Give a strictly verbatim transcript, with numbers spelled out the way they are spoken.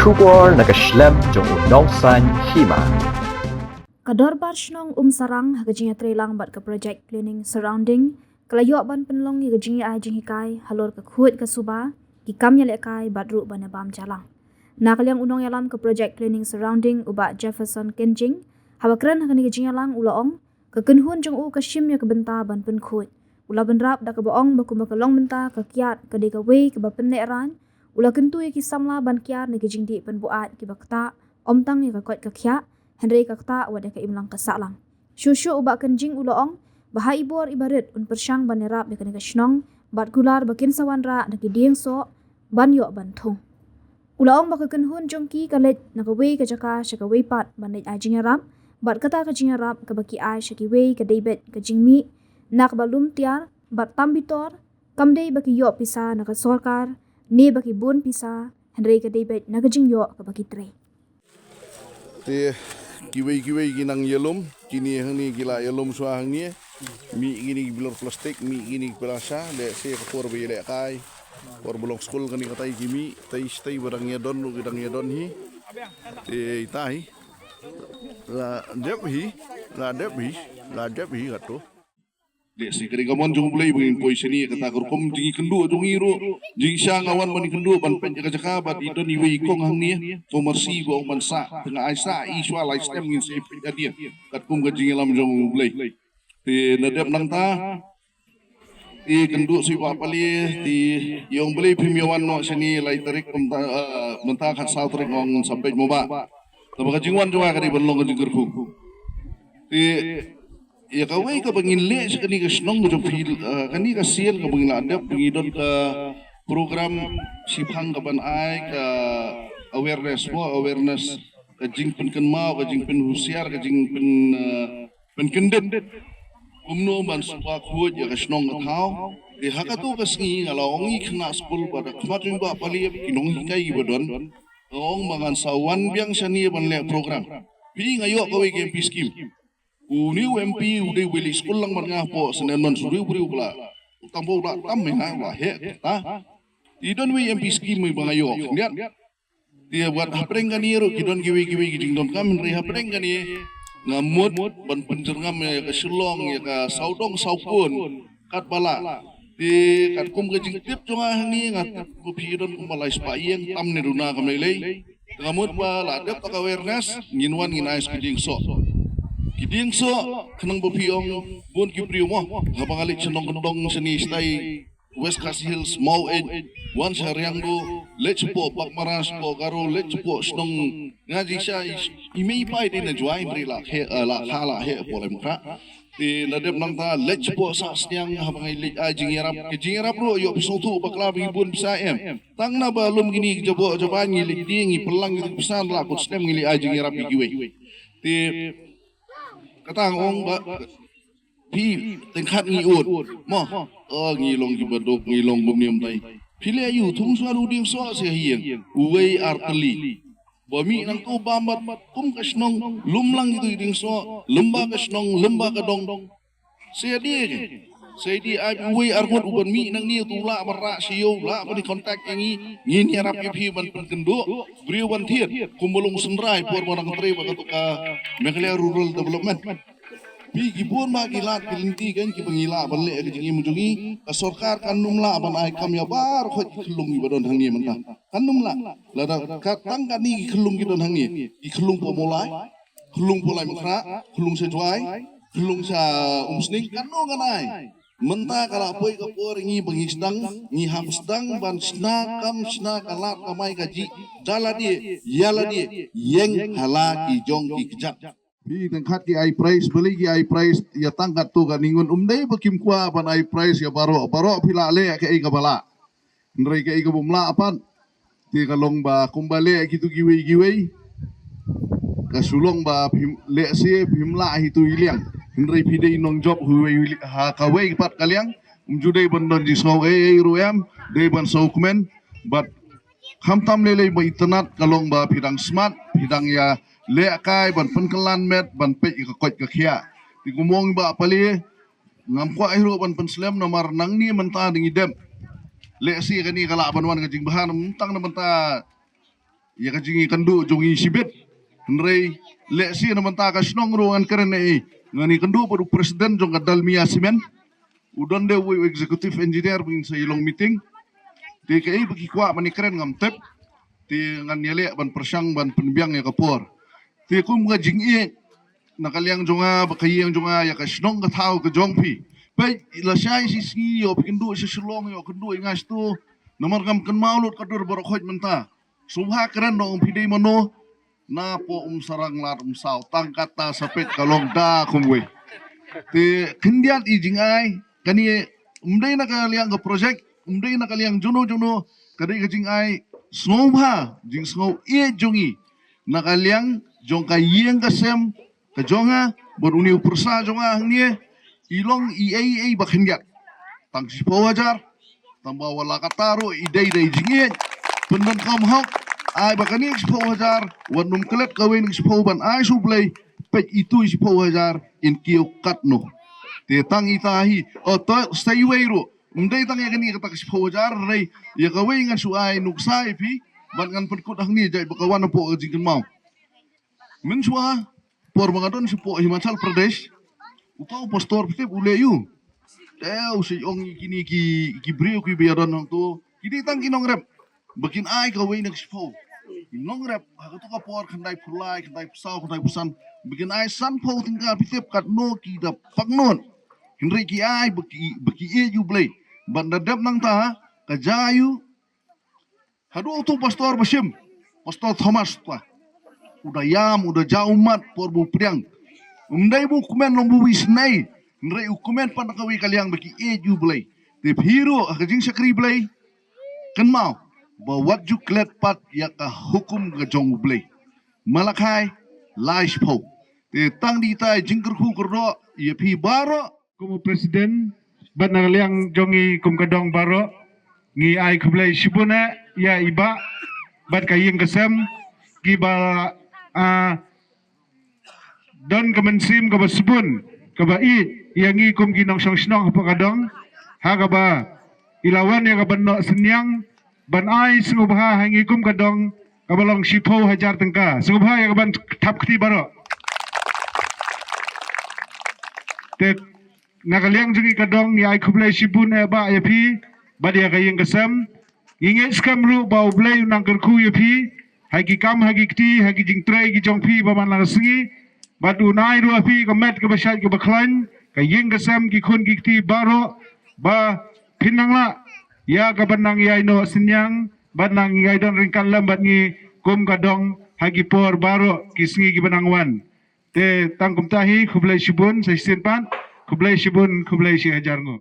Khubor na ka shlem jong u nongsaiñ hima. Ka Dorbar Shnong Umsarang ha ka jingïatreilang bad ka project cleaning surrounding ka la ïoh ban pynlong ïa ka jingïaid jinghikai halor ka khuid ka suba, ki kam ïalehkai bad ruh ban ïabam jalang. Na ka liang u nongïalam ka project cleaning surrounding u Bah Jefferson Kynjing, haba kren ha kane ka jingïalang u la ong, ka kynhun jong u ka shim ïa ka bynta ban pynkhuid. U la bynrap da kaba ong ba kumba ka long bynta ka kiad ka dei kawei kaba pynlehraiñ. U la kyntu ïa ki samla ban kiar na ki jingdih pynbuaid kiba ktah, ym tang ïa ka koit ka khiah, hynrei ka ktah wat ïa ka imlang ka sahlang. Shuh shuh u Bah Kynjing u la ong ba ha i bor iba rit un pyrshang ban ïarap ïa kane ka shnong bad kular ba kin sa wanrah da ki dieng soh ban ïoh ban thung. U la ong ba ka kynhun jong ki ka leit na kawei ka jaka sha kawei pat ban leit ai jingïarap, bad kata ka jingïarap kaba ki ai sha kiwei ka dei beit ka jingmih na kaba lum tiar bad tam bitor, kam dei ba ki ïoh pisa na ka sorkar ne ba ki bun pisa, hynrei ka dei beit na ka jingïoh kaba ki trei. Te kiwei kiwei ki nang ïalum, kine hangne ki la ïalum shuwa hangne. Mih kine ki bilor plastik, mih kine ki plasha, lehse ka por ba ïalehkai, por ba long skul kane katai ki mih, tai shi tai ba dang ïadon ruh ki dang ïadon hi. Te ita hi. La dep hi, la dep hi, la dep hi kato. Lehse ka dei ka mon jong U Blei ba ngin poi shane, kata ka rukom jingïakynduh jong ngi ruh. Jingshisha nga wan ban ïakynduh ban peit ïa ka jaka bad i don iwei i kong hangne, ko Mercy ba ong ban sah, te nga ai sah i shuwa lai snem ngin sa ïa peit hadien. Katkum ka jingïalam jong U Blei. Te na dep nangta, i kynduh sha i Bah Pale, te i ong balei phim ïa wan noh shane lai tarik mynta, eh, mynta khatsaw tarik nga ong sa peit mo bah. Te ba ka jingwan jong nga ka dei ban long ka jingkyrkhu. Te ïa kawei kaba ngin leh sha kane ka shnong ka jong phi, eh, kane ka sien kaba ngi la dep, ngi don ka program shiphang kaban ai ka awareness mo, awareness, ka jingpynkynmaw, ka jingpynhusiar, ka jingpyn, eh, pynkyndit kumno ban sngewbha khuid ïa ka shnong ka thaw. Te ha kato ka sngi nga la ong ïa ki khynnah skul bad ha khmat jong i Bah Pale, ki nonghikai kiba don, nga ong ba ngan sa wan biang shane ban leh program. Phi, nga ïoh kawei ka M P scheme. Une u M P u dei uwei leit skul lang bad nga hapoh, sa nen man shu dei u briew ba la, u tang ba u la tam mynta u la heh kata. I don uwei M P scheme ba nga ïoh khyndiat. Te wat hapdeng kane ruh ki don kiwei kiwei ki jingdonkam, hynrei hapdeng kane nga mut ban pynjyrngam ïa ka Shillong, ïa ka sawdong sawkun katba lah. Te katkum ka jingtip jong nga hangne, nga tip ba phi don kumba lai spah ïing, tam ne duna kam lei lei. Te nga mut ba la dep ta ka awareness, ngin wan ngin ai ki dieng soh. Ki dieng soh, khnang ba phi ong bun ki briew mo, haba nga leit sha Nongkyndong shane shatai West Khasi Hills, Maweit, wan sha Riangdo, leit shapoh Baghmara, shapoh Garo, leit shapoh shnong, nga jingshisha i, i mei i pa i dei na Jowai, hynrei la heh, eh, la kha la heh hapoh Laitumkhrah. Te la dep nangta leit shapoh Sahsniang, haba ngi leit ai jingïarap, ka jingïarap ruh ïoh phi sngewthuh bakla ba ngi bun pisa em. Tang naba lum kine ki jaboh jabai ngi leit die, ngi pynlang kito ki pisa, la kut snem ngi leit ai jingïarap ïa kiwei. Te kata nga ong ba phi, teng khat ngi ud mo, o ngi long kiba duk, ngi long kumne kumtai. Phi leh aïu? Thung shuwa u dieng soh sha ïing, uwei ar tylli. Ba mih nangto bam bad kum ka shnong, lum lang kito ki dieng soh, lum ba ka shnong, lum ba ka dong. Sa ïadie ke, sa ïadie, ai uwei ar ngut u ban mih nangne, uto u lah ban rah sha ïew, u lah ban contact ïa ngi, ngin ïarap ïa phi ban pynkynduh briew ban thied. Kumba long synrai por ba nang trei bad kato ka Meghalaya Rural Development. Phi, ki bun bha ki lad ki lynti kein kiba ngi lah ban leh ka jingim jong ngi. Ka sorkar kan ym lah ban ai kam ïa baroh khoit ki khyllung kiba don hangne mynta. Kan ym lah. Lada ka tang kane ki khyllung ki don hangne, ki khyllung poh Mawlai, khyllung poh Laitumkhrah, khyllung sha Jowai, khyllung sha Umsning, katno ngan ai? Mynta ka la poi ka por ngi ba ngi sdang, ngi hap sdang ban shna kam, shna ka lad kamai kajih da lade ïa lade, ïeng ha la ki jong ki kjat. Phi, teng khat ki ai prize, balei ki ai prize ïa tang katto katne ngut? Um dei ba kim kwah ban ai prize ïa baroh, baroh phi lah leh kaei kaba lah. Hynrei kaei kaba ym lah pat, te ka long ba kumba leh kito kiwei kiwei, ka shu long ba phim, lehse phim lah hi tu i liang, hynrei phi dei nongjop ha uwei, ha kawei pat ka liang. Ym ju dei ban don jingsngew ei ei ruh em, dei ban sngewkmen. Bad khamtam lei lei ba itynnad ka long ba phi dang smat, phi dang ïalehkai ban pynkylla met, ban peit ïa ka koit ka khiah. Te kumba ong i Bah Pale, ngam kwah hi ruh ban pynslem namar nangne mynta dang ïadep. Lehse kane ka lah ban wan ka jingbha, ym tang na mynta ïa ka jingïakynduh jong ngi shibit. Hynrei lehse na mynta ka shnong ruh ngan kren ei, ngan ïakynduh bad u president jong ka Dalmia Cement. U don de uwei u executive engineer ba ngin sa ïa long meeting. Te kaei ba ki kwah ban ïakren ngam tip. Te ngan ïaleh ban pyrshang ban pynbiang ïa ka por. Te kum ka jingïeit na ka liang jong nga bad ka ïing jong nga ïa ka shnong ka thaw ka jong phi. Peit, lashai shi sngi ïoh phi kynduh sha Shillong, ïoh kynduh ïa nga shatu. Namar ngam kynmaw lut ka dur baroh khoit mynta. Sngewbha kren noh ong phi dei mano. Na poh Umsarang lad Umsaw, tang kata sa peit ka long da kumwei. Te khyndiat i jingai kane, ym dei na ka liang ka project, ym dei na ka liang juno juno, ka dei ka jingai sngewbha, jingsngew ïeit jong i na ka liang jong ka ïing ka sem ka jong nga bad une u pyrsa jong nga hangne. I long i ei ei ba khyndiat, tang shiphew hajar. Tang ba wat la katta ruh i dei da i jingïeit. Pyndonkam hok, ai ba kane ka shiphew hajar wat nym klet kawei na ka shiphew ban ai sha U Blei. Peit itu i shiphew hajar in kiew katno. Te tang ita hi, o to sa iwei ruh. Ym dei tang ïa kane kata ka shiphew hajar, hynrei ïa kawei ngan shu ai nuksa ïa phi bad ngan pynkut hangne jait ba ka wan hapoh ka jingkynmaw. Mynshuwa por ba nga don shapoh Himachal Pradesh, uta u pastor phi tip u leh aiu? Te u sa ong ïa kine ki, ki briew kiba ïadon hangto, ki dei tang ki nongrep ba kin ai kawei na ka shiphew. Ki nongrep ha kato ka por khyndai phew lai, khyndai phew saw, khyndai phew san, ba kin ai sanphew tyngka. Phi tip katno ki da paknud. Hynrei ki ai ba ki, ba ki ïeit ïa U Blei. Bad da dep nangta ka jia aiu? Haduh utu pastor ba shim, Pastor Thomas ta, u da ïam, u da jaw ummat por ba u pdiang. Ym dei ba u kmen long ba u isynei, hynrei u kmen pat na kawei ka liang ba ki ïeit ïa U Blei. Te phi ruh ha ka jingshakri Blei, kynmaw ba wat ju klet pat ïa ka hukum ka jong U Blei. Malakhai lai shiphew. Te tang dei ita i jingkyrkhu kyrdoh ïa phi baroh. Kum u president bad na ka liang jong ngi kum ka dong baroh, ngi ai khublei shibun eh ïa i bah bad ka ïing ka sem, kiba, ah, don ka mynsiem kaba shibun, kaba ïeit ïa ngi kum ki nongshong shnong hapoh ka dong, ha kaba i la wan ïa ka ban noh synñiang ban ai sngewbha ha ngi kum ka dong, kaba long shiphew hajar tyngka. Sngewbha ïa ka ban thap kti baroh. Te na ka liang jong ngi ka dong, ngi ai khublei shibun eh bah ïa phi bad ïa ka ïing ka sem. Ngi ngeit skhem ruh ba U Blei un nang kyrkhu ïa phi ha ki kam, ha ki kti, ha ki jingtrei ki jong phi ba man la ka sngi. Bad un ai ruh ïa phi ka met kaba shait kaba khlaiñ, ka ïing ka sem, ki khun ki kti baroh, ba phin nang lah ïa ka ban nang ïai noh synñiang bad nang ïai don ryngkat lem bad ngi kum ka dong ha ki por baroh ki sngi kiba nang wan. Te tang kumta hi, khublei shibun sa shisien pat, khublei shibun, khublei shi hajar nguh.